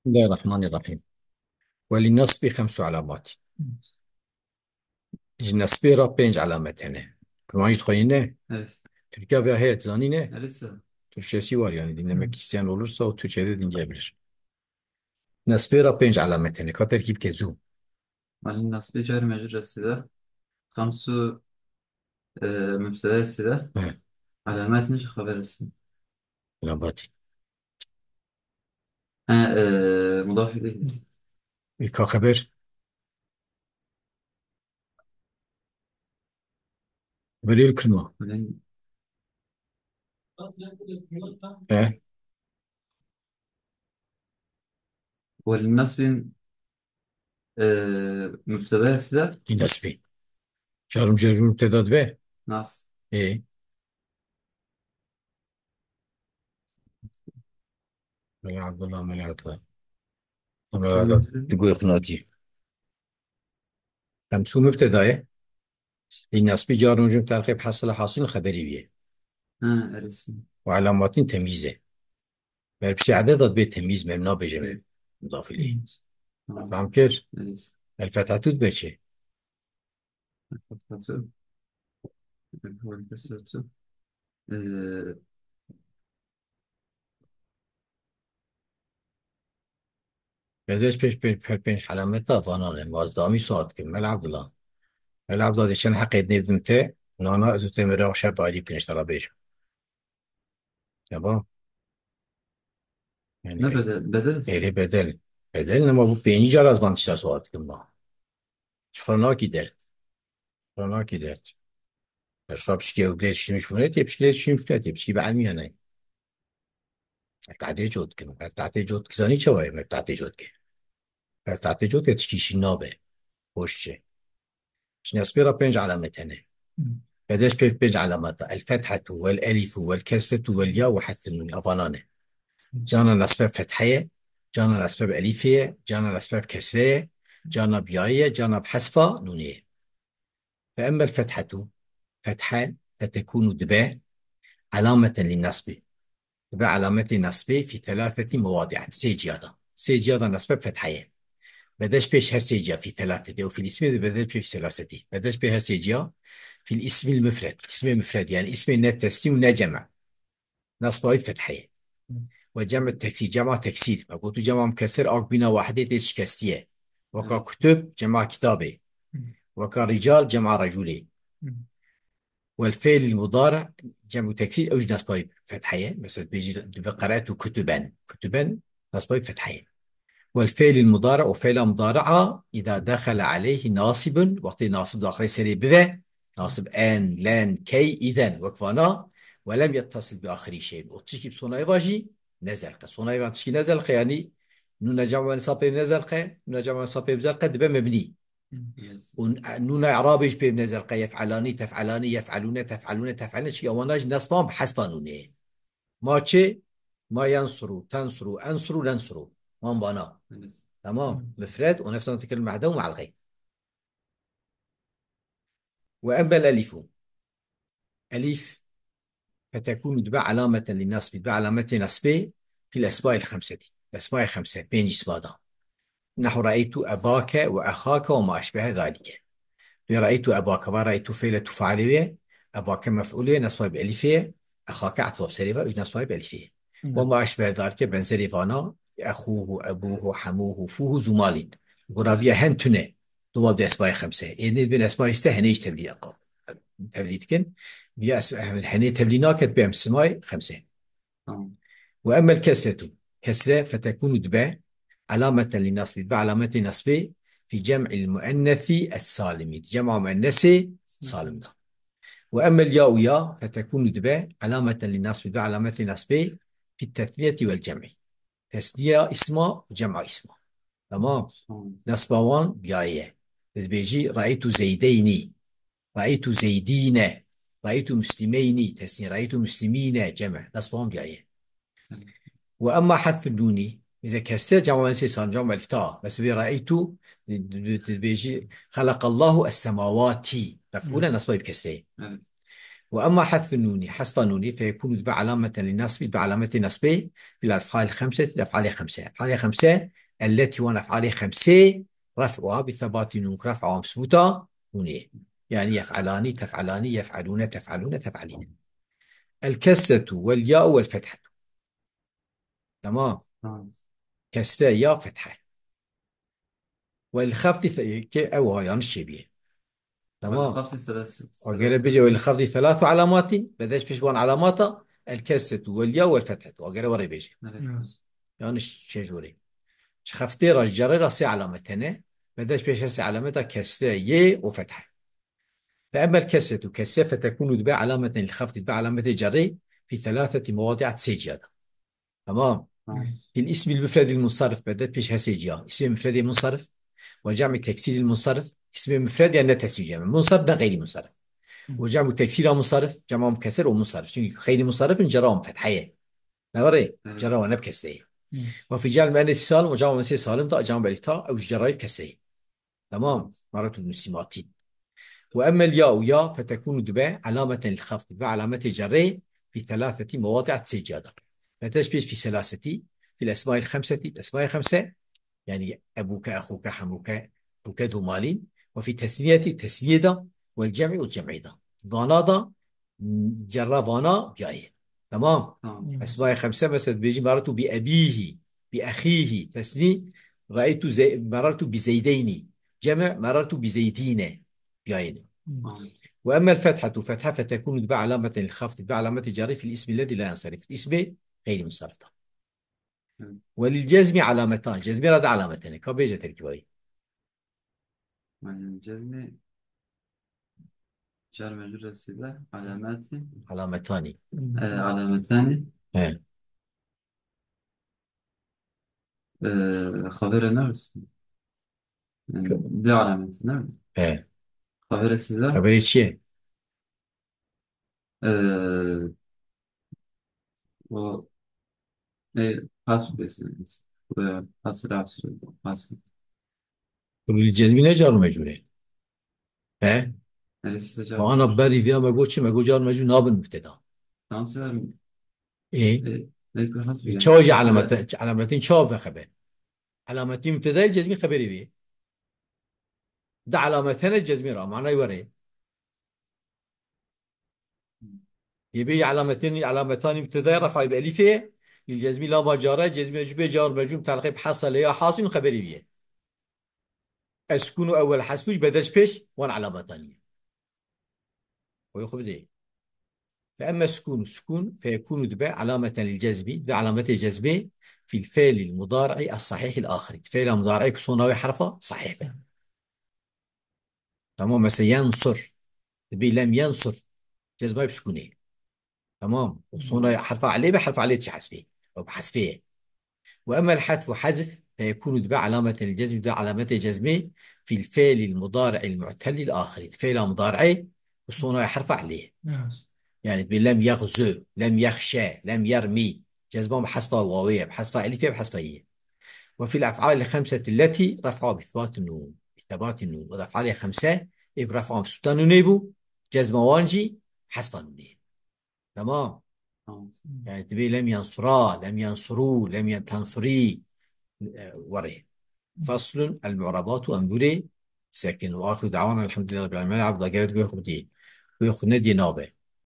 الله الرحمن الرحيم. وللنصب خمس علامات. Ji ra pênc alamet hene. Kurmancî dixwînî Evet. Türkiye ve heyet zanî ne? Neresi? Türkçesi var yani dinlemek isteyen olursa o Türkçe'de dinleyebilir. Nasbê ra pênc alamet hene. Ka terkîb ke zû. Malin nasbi cari mecruresi de. Hamsu mübtedesi de. He, Alametin haberesi. Alamat. Ha, mudaf ileyhi. Ka haber. Haberê kirma. Malin He. وللنصب mübtedesi de. Nasbê. Çarım cerûn mübteda dibe. Nas. E. Mela Abdullah, Mela Abdullah. Mela Abdullah. Digoy xunatî. Xemsû mübtedayê. Nasbê carûn cüm terkîb hasıla hasıl xeberî biye. Ha, erisi. وعلامات تمييزه. بس عدد بيت تمييز مبنى بجمع مضاف إليه. Tamam. فهم كيف؟ Neresi? الفتحة تبشي. Fathatı. Kesreti. E, بدش بيش بيش بيش علامتها فانا وازدامي صاد كم مال عبد الله. مال عبد الله ديشان حق يدني بنته نانا ازو تمرة وشاب عادي بكنش ترى بيش. تمام؟ Ne يعني bedel? Bedel. إيه بدل بدل لما بو بيني جرى فان تشتا صاد كم ما. شخرناكي درت. شخرناكي درت. الشاب شكي وقلت شنو شنو تبشكي شنو شنو تبشكي بعلمي أنا. تعطي جود كم تعطي جود كزاني شوي تعطي جود كم تعطي جود تشكي نابه وش نصبر بينج علامتين هنا. بدش بينج علامات الفتحة والألف والكسرة والياء وحذف النون أفنانه. جانا الأسباب فتحية، جانا الأسباب أليفية، جانا الأسباب كسرية، جانا بيائية، جانا بحذفة نونية. فأما الفتحة فتحة فتكون دباء علامة للنصب، دباء علامة النصب في ثلاثة مواضع. سيجيادا سيجيادا نصب فتحية. بدش بيش هرسيجيا في ثلاثة وفي الاسم بدش بيش ثلاثة. بدش بيش هرسيجيا في الاسم المفرد، اسم المفرد يعني اسم نا تسنيم ونا جمع نصب فتحية. وجمع التكسير جمع تكسير ما قلت جمع مكسر أو بنا واحدة تشكستية. وكا Evet. كتب جمع كتابة. وكا رجال جمع رجلي. والفعل المضارع جمع تكسير أو نصب فتحية. مثلا بيجي بقرأت كتبا كتبا نصب فتحية. والفعل المضارع وفعل مضارعة إذا دخل عليه ناصب وقت ناصب داخل سري بذا ناصب أن لن كي إذا وكفانا ولم يتصل بآخر شيء وتشكي بصناي واجي نزل صناي تشكي نزل يعني نون جمع نصاب نزل نون جمع نصاب بزلقة دبا مبني. Evet. ونون إعرابي بي نزل يفعلاني تفعلاني يفعلون تفعلون تفعلون شيء وناج نصبان بحسب نونه ما چه ما ينصروا تنصروا أنصروا ننصروا ما بانا. Evet. تمام مفرد ونفس نتكلم مع ده ومع الغير. وأما الألف ألف فتكون تبع علامة للنصب، تبع علامة نصب في الأسماء الخمسة، الأسماء الخمسة بين جسمادا. نحو رأيت أباك وأخاك وما أشبه ذلك. رأيت أباك ورأيت فعل تفعلية، أباك مفعولية نصب بألفية، أخاك عطف بسريفة نصب بألفية. وما أشبه ذلك بن سريفانا أخوه أبوه حموه فوه زمالين. غرافيا هن تنه دواب دي أسماء خمسة. يعني بين أسماء استهنيش تبلي أقل. تبليتكن بيا هني تبليناك بيم سماي خمسة. Tamam. وأما الكسرة كسرة فتكون دباء علامة للنصب، دباء علامة نصب في جمع المؤنث السالم، جمع مؤنث سالم ده. وأما الياء يا فتكون دباء علامة للنصب، دباء علامة نصب في التثنية والجمع. تثنية اسمه وجمع اسمه. تمام. Tamam. نصبوان بياية. بيجي رأيت زيدين، رأيت زيدين، رأيت مسلمين تثنية، رأيت مسلمين جمع نصبهم بياية. Evet. وأما حذف النون إذا كسر جمع سالم جمع الفتاة بس رأيت بيجي خلق الله السماوات مفعولا نصبه بكسره. Evet. وأما حذف النون، حذف النون فيكون بعلامة للنصب، بعلامة نصبه في الأفعال الخمسة، الأفعال خمسة، أفعال خمسة التي وانا أفعال خمسة رفعها بثبات نون، رفعها مثبوتة نونية، يعني يفعلان، تفعلان، يفعلون، تفعلون، تفعلين. الكسرة والياء والفتحة. تمام. Tamam. كسرة يا فتحة والخفض أو يعني الشبيه. تمام. والخفض ثلاث وقال ثلاث. بيجي والخفض ثلاث علامات، بداش بيش وان علامات الكسرة والياء والفتحة. وقال وري بيجي Evet. يعني شجوري خفتي را جري را سي علامتين، بداش بيش سي علامتها كسرة ي وفتحة. فأما الكسرة كسرة فتكون تباع علامة للخفض، تباع علامة جري في ثلاثة مواضع تسجيل. تمام. Tamam. في الاسم المفرد المنصرف بدأت بيش هسيجيا اسم مفرد منصرف، وجمع تكسير المنصرف، اسم مفرد يعني تكسير جمع منصرف ده غير منصرف، وجمع تكسير منصرف جمع مكسر ومنصرف، çünkü غير منصرف من جرام فتحية نوري Evet. جرام بكسرية. وفي جمع المؤنث السالم وجمع المؤنث السالم ده جمع بالتاء أو جراي بكسرية. تمام. Tamam. مرة المسلماتين. وأما الياء يا فتكون دباء علامة للخفض، دباء علامة جري في ثلاثة مواضع تسجادة، فتشبه في ثلاثة في الأسماء الخمسة، الأسماء الخمسة يعني أبوك أخوك حموك أبوك دومالين، وفي تثنية تثنية والجمع والجمع ده ضنادا جرفانا بياي. تمام. Tamam. أسماء خمسة مثلا بيجي مررت بأبيه بأخيه تثنية، رأيت زي مررت بزيدين جمع مررت بزيدين بياين. Tamam. وأما الفتحة فتحة فتكون تبع علامة الخفض، تبع علامة جر في الاسم الذي لا ينصرف، الاسم غير منصرف. Evet. وللجزم علامتان، جزم رد علامتين كبيجة تركيبي. Yani cezmi cer mecrur size alameti علامتان. alametani ها. habere ne misin? Yani de alameti değil mi? ها. Habere size خبري شيء. e, o hasbesiniz. Hasır hasır hasır. وللجزم نجار مجرور. ها. Yani size cer وأنا mecrur. ببالي فيها ما قلتش ما قلت جار مجرور نابن مبتدا. Tamam size ايه. e, e, hasbı yani. تشوج Size علامتين، علامتين شوف خبر، علامتين مبتدا الجزمي خبري بيه، ده علامتين الجزمي راه معناه يوري يبي علامتين، علامتان مبتدا رفع بألفه للجزمي لا ما جاره جزمي جبه جار مجرور تلقي بحصل يا حاصل خبري بيه، اسكن اول حذفوش بدش بيش وان علامتان ويخبر دي. فأما السكون سكون فيكون دباء علامة للجذب، بعلامة الجذب في الفعل المضارع الصحيح الآخر، فعل مضارع كسونا حرفة صحيح به. تمام. مثلا ينصر بي لم ينصر جذبه بسكونه. تمام. وصونا حرف عليه بحرف عليه تحذفه أو بحذفه. وأما الحذف حذف فيكون دباء علامة للجزم، دباء علامة الجزم في الفعل المضارع المعتل الآخر، فعل مضارع وصونا حرف عليه. يعني لم يغزو لم يخشى لم يرمي جزمهم بحذف واوية بحذف ألفية بحذف إيه. وفي الأفعال الخمسة التي رفعوا بإثبات النون، بثبات النون، والأفعال الخمسة رفعوا بسلطان نونيبو جزم وانجي حذف نونية. تمام. tamam. يعني تبي لم ينصرا لم ينصروا لم تنصري وري. فصل المعربات وأمبوري ساكن. وآخر دعوانا الحمد لله رب العالمين. عبد الله جابت وياخد دي وياخد نادي نابه.